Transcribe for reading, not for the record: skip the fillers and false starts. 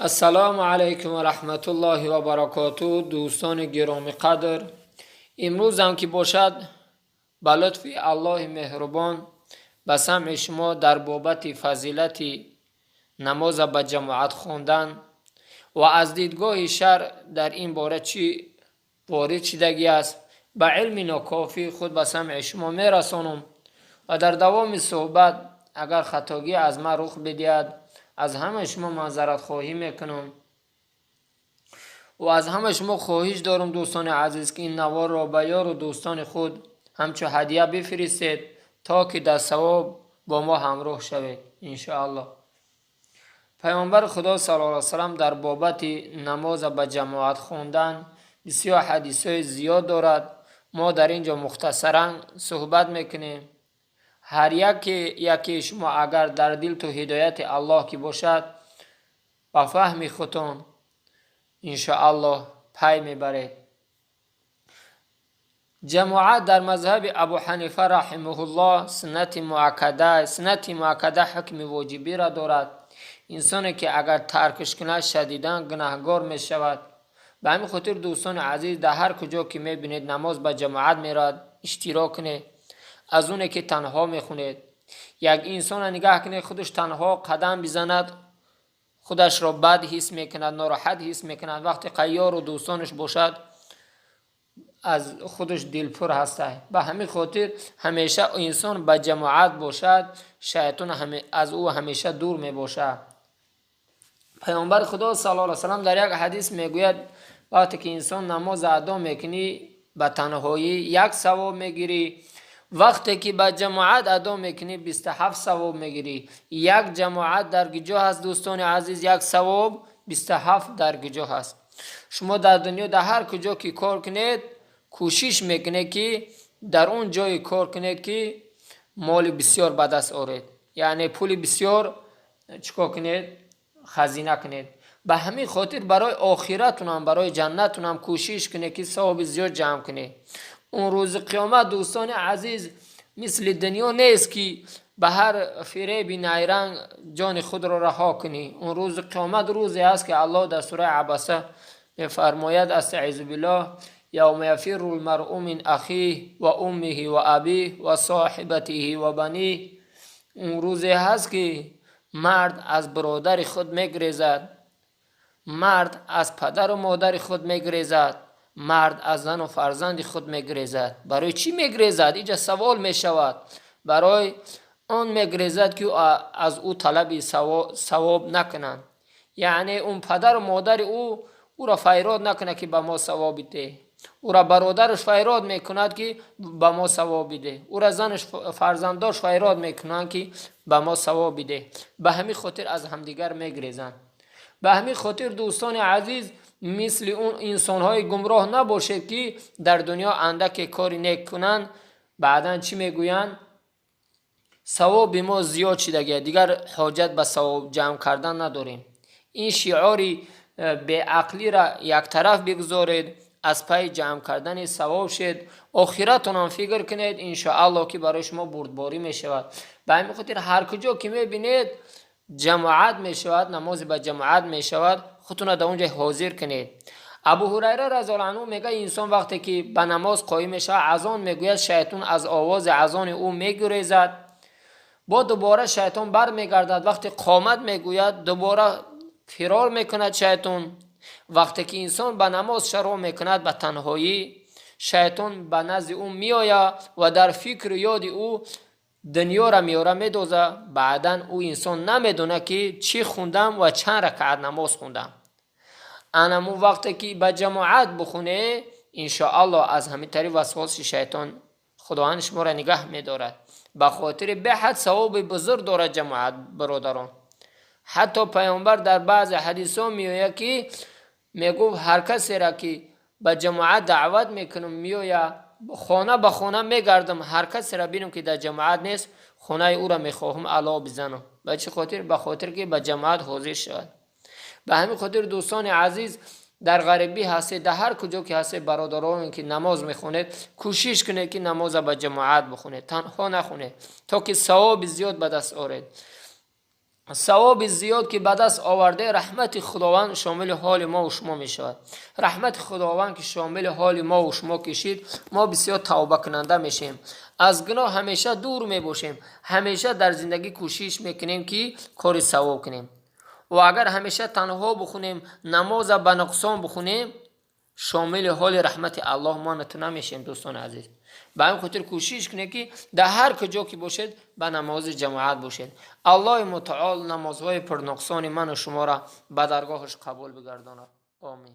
Ассалому алайкум ва раҳматуллоҳи ва баракоту, дӯстони гиромиқадр. Имрӯзам ки бошад, ба лутфи Аллоҳи меҳрубон ба самъи шумо дар бобати фазилати намоза ба ҷамоат хондан ва аз дидгоҳи шаръ дар ин бора чӣ ворид шидагӣ аст, ба илми нокофии худ ба самъи шумо мерасонам ва дар давоми суҳбат агар хатогӣ аз ман рух бидиҳад, аз ҳамаи шумо маъзаратхоҳӣ мекунам ва аз ҳамаи шумо хоҳиш дорам, дӯстони азиз, ки ин наворро ба ёру дӯстони худ ҳамчун ҳадя бифиристед, то ки дар савоб бо мо ҳамроҳ шавед, иншоаллоҳ. Паёмбари Худо саллаллоҳу алайҳи васаллам дар бобати намоза ба ҷамоат хондан бисёр ҳадисҳои зиёд дорад. Мо дар ин ҷо мухтасаран суҳбат мекунем. Ҳар яке якеи шумо агар дар дилту ҳидояти Аллоҳ ки бошад, ба фаҳми худтон, иншоаллоҳ, пай мебаред. Ҷамоат дар мазҳаби Абу Ҳанифа раҳимаҳуллоҳ суннати муаккада. Суннати муаккада ҳукми воҷибиро дорад. Инсоне ки агар таркш кунад, шадидан гунаҳгор мешавад. Ба ҳамин хотир, дӯстони азиз, дар ҳар куҷо ки мебинед, намоз ба ҷамоат меравад, иштирок кунед аз оне ки танҳо мехонед. Як инсона нигаҳ кунед, худаш танҳо қадам бизанад, худашро бад ҳис мекунад, нороҳат ҳис мекунад. Вақте қайёру дӯстонаш бошад, аз худаш дилпур ҳаста. Ба ҳамин хотир ҳамеша инсон ба ҷамоат бошад, шайтон аз ӯ ҳамеша дур мебошад. Паёмбари Худо саллаллоҳу алайҳи васаллам дар як ҳадис мегӯяд: вақте ки инсон намоз адо мекунӣ, ба танҳоӣ як савоб мегирӣ, вақте ки ба ҷамоат адо мекунӣ, 27 савоб мегирӣ. Як ҷамоат дар куҷо ҳаст, дӯстони азиз? Як савоб 27 дар куҷо ҳаст? Шумо дар дунё дар ҳар куҷо ки кор кунед, кӯшиш мекунед, ки дар он ҷое кор кунед, ки моли бисёр ба даст оред, яъне пули бисёр чӣ кор кунед, хазина кунед. Ба ҳамин хотир барои охиратунам, барои ҷаннатунам кӯшиш кунед, ки савоби зиёд ҷамъ кунед. Он рӯзи қиёмат, дӯстони азиз, мисли дунё нест, ки ба ҳар фиреби найранг ҷони худро раҳо кунӣ. Он рӯзи қиёмат рӯзе аст, ки Аллоҳ дар сураи Абаса мефармояд: أستعيذ بالله، يوم يفر المرء من أخيه وأمه وأبيه وصاحبته وبنيه. Он рӯзе ҳаст, ки мард аз бародари худ мегрезад, мард аз падару модари худ мегрезад, мард аз зану фарзанди худ мегрезад. Барои чӣ мегрезад? Инҷа савол мешавад. Барои он мегрезад, ки аз ӯ талаби савоб накунанд, яъне он падару модари ӯ ӯро файрод накунад, ки ба мо савоб бидеҳ. Ӯра бародараш файрод мекунад, ки ба мо савоб бидеҳ. Ӯра занаш, фарзандош файрод мекунанд, ки ба мо савоб бидеҳ. Ба ҳамин хотир аз ҳамдигар мегрезанд. Ба ҳамин хотир, дӯстони азиз, мисли он инсонҳои гумроҳ набошед, ки дар дунё андаке кори нек кунанд, баъдан чӣ мегӯянд? Савоби мо зиёд шидагия, дигар ҳоҷат ба савоб ҷамъ кардан надорем. Ин шиори беақлира яктараф бигузоред, аз пайи ҷамъ кардани савоб шед, охиратонам фикр кунед. Иншоаллоҳ, ки барои шумо бурдборӣ мешавад. Ба ҳамин хотир ҳар куҷо ки мебинед, ҷамоат мешавад, намози ба ҷамоат мешавад, худтона дар он ҷой ҳозир кунед. Абу Ҳурайра разиаллоҳу анҳу мегӯяд: инсон вақте ки ба намоз қоим мешавад, азон мегӯяд, шайтон аз овози азони ӯ мегурезад. Бо дубора шайтон бармегардад. Вақте қомат мегӯяд, дубора фирор мекунад шайтон. Вақте ки инсон ба намоз шароъ мекунад ба танҳоӣ, шайтон ба назди ӯ меояд ва дар фикру ёди ӯ дунёра меёра медоза. Баъдан ӯ инсон намедонад, ки чӣ хундам ва чанд ракаат намоз хундам. Анаму вақте ки ба ҷамоат бихоне, иншоаллоҳ, аз ҳамин тариқ васвоси шайтон Худованд шуморо нигаҳ медорад. Ба хотири беҳад савоби бузург дорад ҷамоат, бародарон. Ҳатто паёмбар дар баъзе ҳадисҳо меояд, ки мегуфт: ҳар касеро ки ба ҷамоат даъват мекунам, меояд. Хона ба хона мегардам, ҳар касеро бинам, ки дар ҷамоат нест, хонаи ӯро мехоҳам ало бизанам. Ба чӣ хотир? Ба хотир ки ба ҷамоат ҳозир шавад. Ба ҳамин хотир, дӯстони азиз, дар ғарибӣ ҳастед, дар ҳар куҷо ки ҳастед, бародароне ки намоз мехонед, кӯшиш кунед, ки намоза ба ҷамоат бихонед, танҳо нахонед, то ки савоби зиёд ба даст оред. Савоби зиёд ки ба даст оварде, раҳмати Худованд шомили ҳоли мо шумо мешавад. Раҳмати Худованд ки шомили ҳоли мо шумо кишид, мо бисёр тавбакунанда мешавем, аз гуноҳ ҳамеша дур мебошем, ҳамеша дар зиндагӣ кӯшиш мекунем, ки кори савоб кунем. Ва агар ҳамеша танҳо бихонем, намоза ба нуқсон бихонем, шомили ҳоли раҳмати Аллоҳ мо намешем, дӯстони азиз. Ба ҳамин хотир кӯшиш кунед, ки дар ҳар куҷо ки бошед, ба намози ҷамоат бошед. Аллоҳи мутаол намозҳои пурнуқсони ману шуморо ба даргоҳаш қабул бигардонад. Омин.